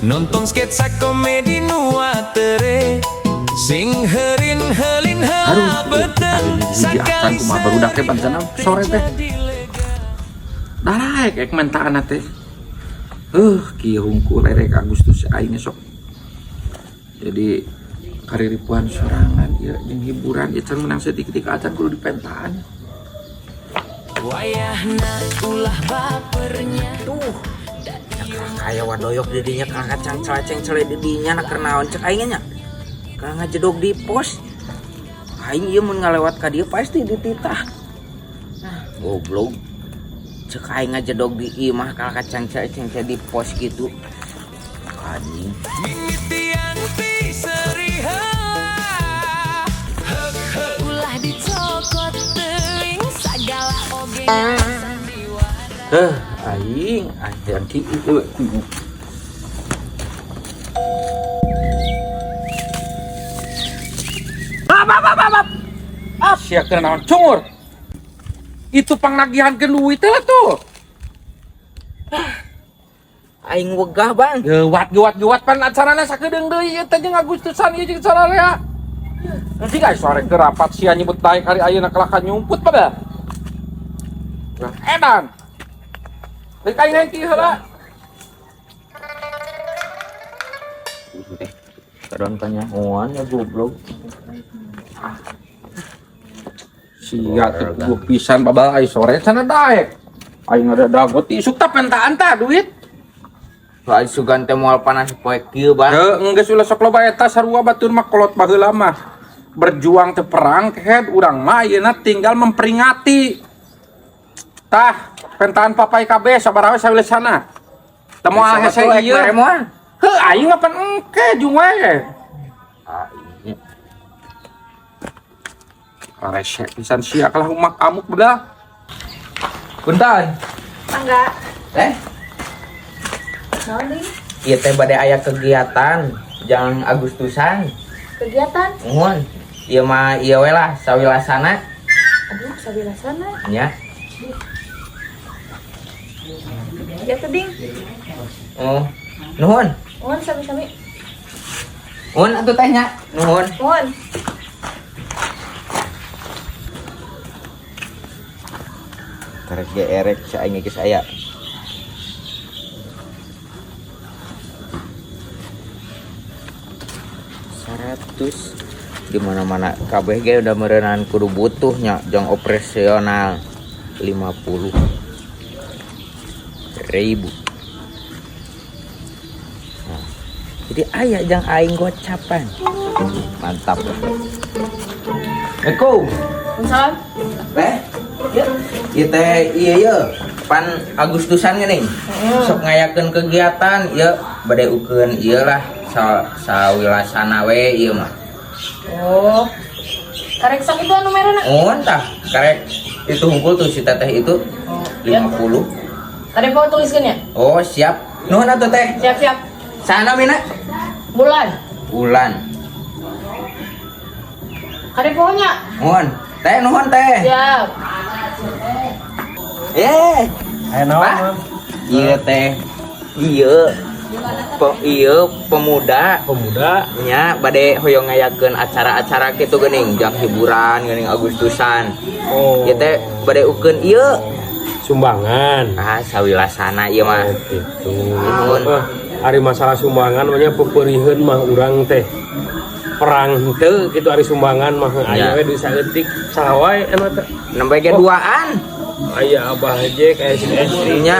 Nonton sketsa komedi nu atere. Sing heurin heulin heula Aduh, beuteung. hiji acan kumaha barudak teh bangsana sore teh. Daraek ek mentaan teh. Kieu hungkul erek Agustus aing sok. Jadi kariripuan sorangan ieu jeung hiburan ieu can menang saeutik-eutik acan kudu dipentaan. Wayahna ulah bapernya. Tuh. Kaya wadoyok didinya kalah kacang celaceng cele didinya na keur naon cek aing nya. Kalah ngajedog di pos. Aing ieu mun ngalewat ka dieu pasti dititah. Nah, goblok. Cek aing ngajedog di imah kalah kacang celaceng cele di pos gitu. Anjing. Mimitian ti seri heula. Heuk heuk ulah dicokot teuing sagala oge sandiwara. Aing aing kieu. Ap, sia keur naon cungur. Itu pangnagihankeun duit teh lah tuh. Aing wegah, Bang. Gewat gewat gewat pan acarana sakedeung deui ieu teh jeung Agustusan ieu jeung sararea. Nanti guys sore ke rapat sia nyebut daek hari ayeuna kalah nyumput pada. Nah, edan. Rek aing hengki heula. Kadang kanyahoan ya goblok. Sia teh puguh pisan babal ai sore cenah daek. Aing ada dagot isuk tah pentaan tah duit. Soal sugan teh moal panas poe kieu, Bang. Heuh, geus ulah sok loba eta sarua batur mah kolot baheula mah. Berjuang teh perang kehed urang mah ayeuna tinggal memperingati. Tah, pentaan papai kabeh sabaraha we sawileusana. Teu moal hese ieu. Heuh, aing mah pan engke jung we. Aing. Rese pisan sia kalah umak amuk bedah. Punten. Mangga. Teh, Naon deui? ieu teh bade aya kegiatan jang Agustusan. Kegiatan? Nuhun. Ieu mah ieu we lah sawilasana Aduh, sawilasana. nya. Ya teh ding. Oh. Nuhun. Nuhun sami-sami. Nuhun atuh teh nya. Nuhun. Nuhun. Karek ge erek si aing geus aya. Seratus di mana-mana kabeh ge udah meureunan kudu butuh nya jang operasional 50 ribu. Nah, jadi aya jang aing gocapan. Mantap. Assalamualaikum. Waalaikumsalam. Teh, ieu teh ieu ye pan Agustusan geuning. Sok ngayakeun kegiatan ieu bade ukeun ieu lah sawilasana we ieu mah. Oh. Karek sok itu anu merena. Oh, tah karek itu hungkul tuh si teteh itu Oh, iya. 50. Tadi mau tuliskeun ya? Oh, siap. Nuhun atuh teh. Siap-siap. Sana mina? Bulan. Bulan. Karek pokoknya. Nuhun. Teh nuhun teh. Siap. Eh, Aya naon, Pak? Mang? Ieu teh. Ieu. Ieu pemuda Pemuda. nya bade hoyong ngayakeun acara-acara kitu geuning jang hiburan geuning Agustusan. Oh. Ieu teh bade ukeun ieu. Sumbangan. Ah, sawilasana ieu mah. Oh, gitu. Nuhun. Wah, ari masalah sumbangan mah nya peupeuriheun mah urang teh. Perang henteu kitu ari sumbangan mah Ya. aya we di saeutik saha wae anu teh. Nembe ge duaan. Aya Abah Jack aya si Esti. Nya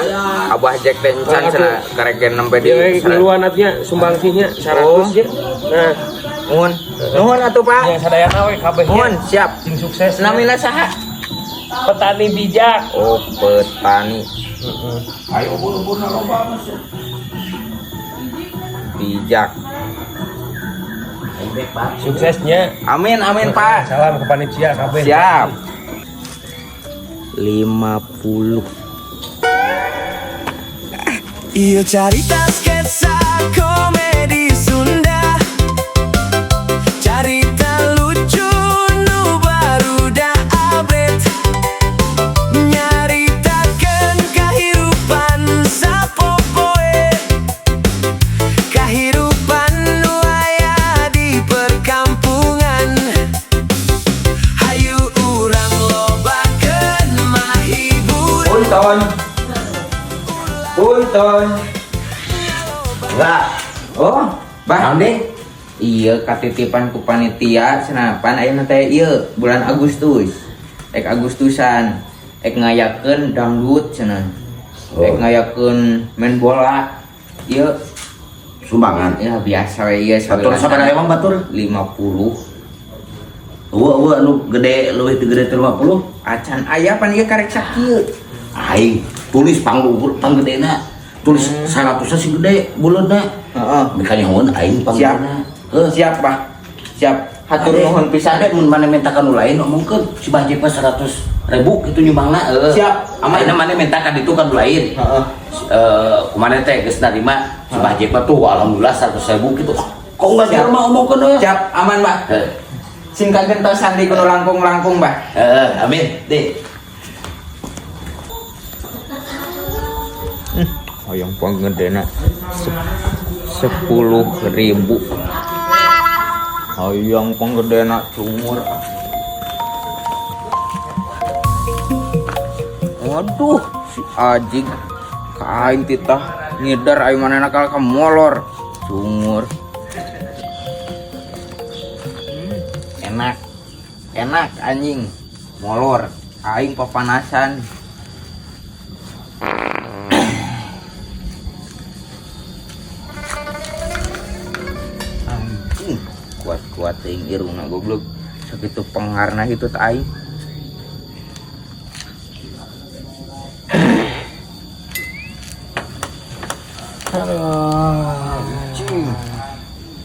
Abah Jack teh encan Oh, cenah karek ge nembe di Ieu we ngeluan atuh sumbangsihnya 100 nya. Nah, Nuhun. Nuhun atuh Pak. nya sadayana we kabeh nya. Nuhun, siap. Sing sukses. Namina saha? Petani bijak. Oh, petani Heeh. Ayo ubur-uburna loba mah. bijak. Suksesnya. Amin, amin Pak. Salam ke panitia kabeh. Siap. 50. Ieu carita sketsa komedi Sunda. Carita lucu nu barudak abet. Nyaritakeun kahirupan sapopoe. Nonton. Enggak. Oh, bah. Naon deh? Iya, katitipan ku panitia cenah pan ayeuna teh ieu bulan Agustus. Ek Agustusan, ek ngayakeun dangdut cenah. Oh. Ek ngayakeun main bola. Ieu Sumbangan. ya biasa we ieu. Batur sabaraha emang batur? 50. Eueuh eueuh anu gede leuwih teu gede teh 50. Acan aya pan ieu karek sakieu. Aing tulis pangluhur panggedena. Tulis 100 sih gede buleudna. Heeh. Mikanyahoan aing Siap. panggedena. Heuh. Siap, Bah. Siap. Hatur nuhun pisan. Ade mun maneh minta ka nu lain omongkeun si Bah Jek mah 100.000 kitu nyumbangna heuh. Siap. Aman maneh minta ka ditu ka nu lain. Heeh. Eh, kumaha teh geus narima si Bah Jek mah tuh alhamdulillah 100.000 kitu. Kok enggak Siap. mah omongkeun we. Siap, aman, Bah. Heuh. Sing kagentosan di kudu langkung-langkung, Bah. Heeh, amin. Deh. Hoyong panggedena 10.000. Hoyong panggedena cungur. Waduh, si ajig kain titah ngidar ayo mana nakal ka molor cungur. Enak enak anjing molor aing papanasan. Anjing kuat-kuat teuing irungna goblok sakitu pengarna itu teh aing. Anjing.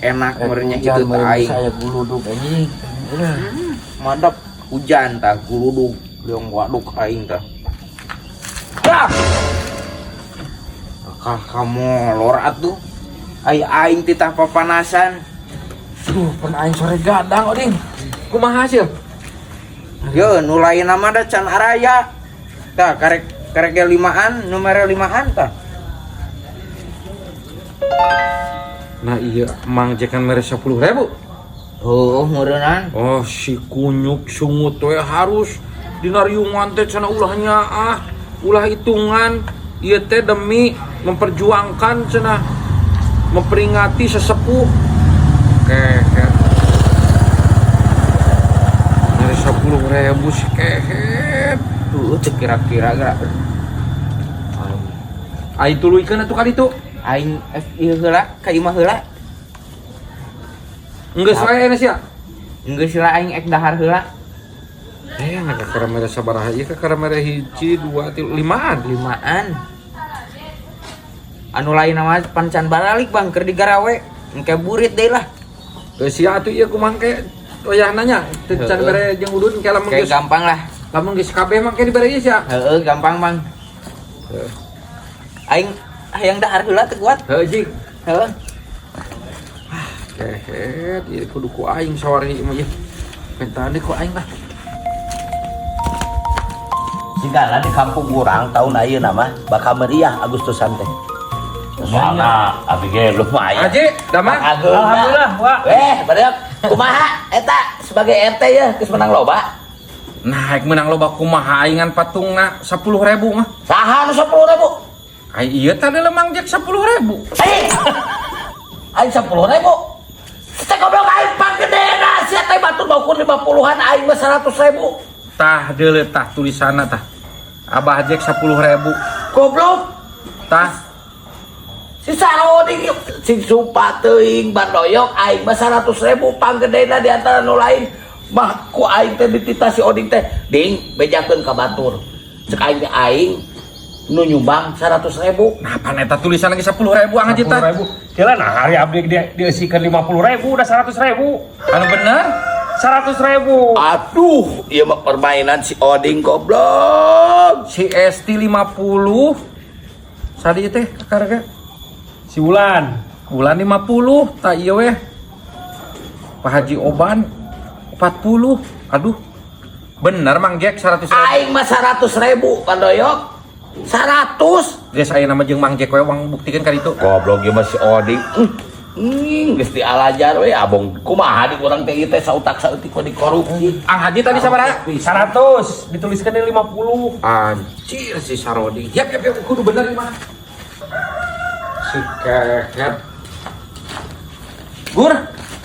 Enak merenya itu teh aing. Saya guludug anjing. Madap hujan tah guludug leung waduk aing tah. Dah. Akah kamu lor atuh. Ai aing titah papanasan. Duh, pan aing sore gadang oding. Kumaha hasil? Yo nu lain mah da can araya. Tah karek karek ge limaan, nu mere limaan tah. Nah iya, Mang Jack kan mere 10.000. Heuh, meureunnan. Oh, si kunyuk sungut we harus dina riungan teh cenah ulah nyaah, ulah hitungan. Ieu teh demi memperjuangkan cenah memperingati sesepuh. Kehet. Mere 10.000 si kehet. Tuh teu kira-kira geura. Ai tuluykeun atuh ka ditu. Aing F ieu heula ka imah heula. Geus wae nya sia. Geus lah aing ek dahar heula. Eh, kakara mere sabaraha ieu kakara mere hiji, dua, tilu, limaan. Limaan. Anu lain mah pan can baralik bang keur digarawe. Engke burit deui lah. Geus sia atuh ieu kumaha ke wayahna nya teu can bere jeung udun ke lamun Kayak geus gampang lah. lamun geus kabeh mah ke dibere ieu sia. Heeh, gampang bang. Aing hayang dahar heula teu kuat. Heuh jing. Heeh. Kehet ieu kudu ku aing sawari ieu mah ieu. Pentaan deui ku aing lah. Sigana di kampung urang tahun ayeuna mah bakal meriah Agustusan teh. Soalna abi ge lumayan. Haji, damang. Alhamdulillah, Wak. Badak kumaha eta sebagai RT ya geus menang loba. Nah, rek menang loba kumaha aingan patungna 10.000 mah. Saha nu 10.000? Ai ieu tadi lemang Jack 10.000. Aing. Aing 10.000. Teh goblok aing panggedena sia teh batur maukur 50-an aing mah 100.000. Tah deuleu tah tulisanna tah. Abah Jack 10.000. Goblok. Tah Si Saroding sing sumpah teuing bandoyok aing mah 100.000 panggedena di antara nu lain mah ku aing teh dititah si Oding teh ding bejakeun ka batur. Cek aing teh aing nu nyumbang 100.000. Nah, pan eta tulisan lagi 10.000 ang aja tah. 10.000. Kira nah hari abdi dieusikan 50.000 udah 100.000. Anu bener? 100.000. Aduh, ieu mah permainan si Oding goblok. Si ST 50. Sadi teh kakarga. Si Wulan. Bulan 50 tak ieu weh. Pak Haji Oban 40. Aduh. Bener Mang Jack 100.000. Aing mah 100.000 pandoyok. 100. Geus aya nama jeung Mang Jack we wang buktikeun ka ditu. Goblok ieu mah si Oding. Geus dialajar we abong kumaha di urang teh ieu teh sautak saeutik ku dikorupsi. Ang Haji tadi sabaraha? 100 dituliskan di 50. Anjir si Sarodi. Yap yap yap kudu bener ieu mah. Si kehet. Gur,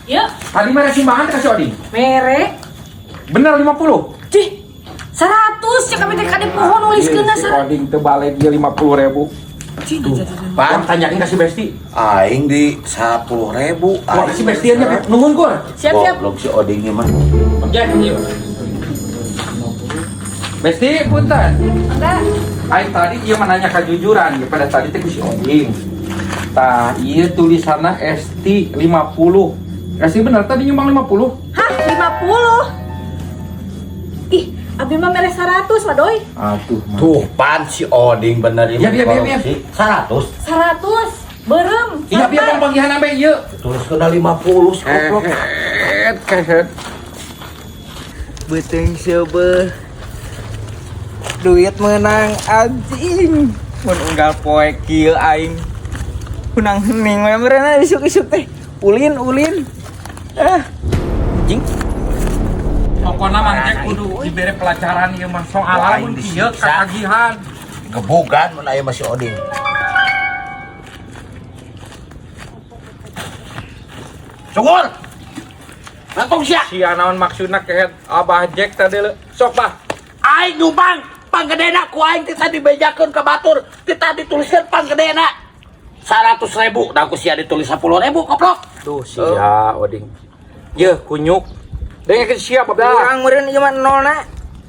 Ya, tadi mere sumbangan teh ka si Oding. mere. Bener 50. Cih, 100 ya kami teh kade poho nuliskeunna Si 100. Oding teu balik dia 50.000. Cih, Bang, tanyain ka si Besti. Aing di 10.000. Wah, si Besti nya nuhun, Gur. Siap, siap. Goblok si Oding mah. Jack, yuk. Besti, punten. Enggak. Aing tadi ieu mah nanya kejujuran ya pada tadi teh ku si Oding. Tah, ieu tulisanna ST 50. ST bener tadi nyumbang 50. Hah, 50? Ih, abi mah mere 100, wadoy. Aduh, mah. Tuh pan si Oding bener ini Iya, iya, iya, iya. korupsi. 100. 100. Beureum. Iya, biar bang bagian ambe ieu. Terus kena 50 si goblok. Kehet, kehet. Beuteung seubeuh. Duit menang anjing. Mun unggal poe kieu aing. Hunang hening we meureunna isuk-isuk teh. Ulin ulin. Ah. Anjing. Pokokna Mang Jack kudu dibere pelajaran ieu mah soal Aing lamun kieu disiksa. katagihan. Gebugan mun aya mah si Oding. Cukur. Langsung sia. Sia naon maksudna kehet Abah Jack tadi le. Sok bah. Aing nyumbang panggedena ku aing teh tadi bejakeun ka batur, teh tadi tuliskeun panggedena. 100.000, da ku sia ditulis 10.000 koplok. Tuh sia Oding. Yeuh kunyuk. Dengekeun sia bablah. Kurang meureun ieu mah nolna.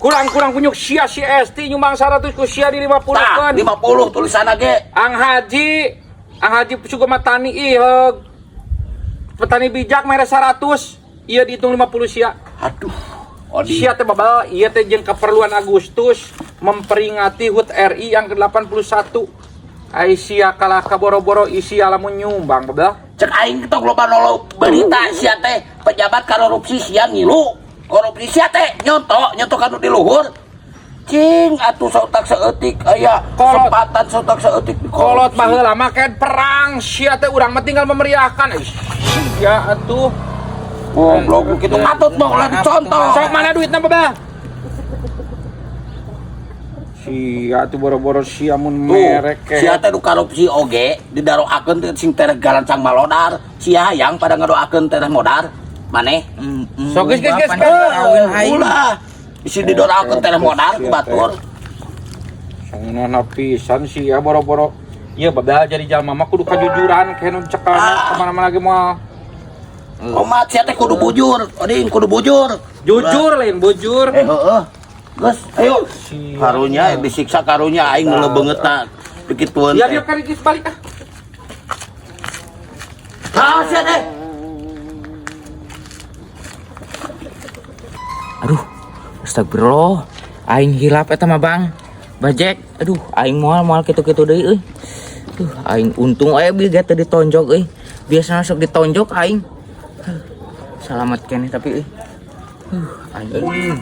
Kurang-kurang kunyuk sia si ST nyumbang 100 ku sia di 50 Tah, kan. 50 tulisanna ge. Ang Haji suka matani ih petani bijak mere 100, ieu dihitung 50 sia. Aduh, Oding. Sia teh babal, ieu teh jeung keperluan Agustus memperingati HUT RI yang ke-81. Ai sia kalah kaboro-boro isi lamun nyumbang babal. Cek aing tong loba nolo berita sia teh pejabat korupsi sia ngilu. Korupsi sia teh nyonto, nyonto kanu di luhur. Cing atuh sautak saeutik aya Kolot. kesempatan sautak saeutik di Kolot korupsi. baheula mah kan perang sia teh urang mah tinggal memeriahkan. Ih, sia atuh. Goblok kitu katut mah ulah dicontoh. Sok mana duitna babal? Sia tuh boro-boro sia mun Tuh, merek sia teh nu korupsi oge didaroakeun teh sing tereh garancang malodar. Sia hayang pada ngadoakeun tereh modar. Maneh? Sok geus geus geus. Kawin aing. Ulah. Bisi didoakeun tereh modar ku batur. Sangeunahna pisan sia boro-boro. Ieu babal jadi jalma mah kudu kajujuran keun cekal kemana-mana ge moal. Omat sia teh kudu bujur, Oding kudu bujur. Jujur lain bujur. Eh heeh. Geus, ayo. Karunya disiksa karunya aing nu lebeungeutna pikitueun. Ya dia kan geus balik ah. Tah sia teh. Aduh, astagfirullah. Aing hilap eta mah Bang. Bajek, aduh aing moal-moal kitu-kitu deui euy. Duh, aing untung aya bieu teu ditonjok euy. Biasana sok ditonjok aing. Salamat keneh tapi euy. Aing.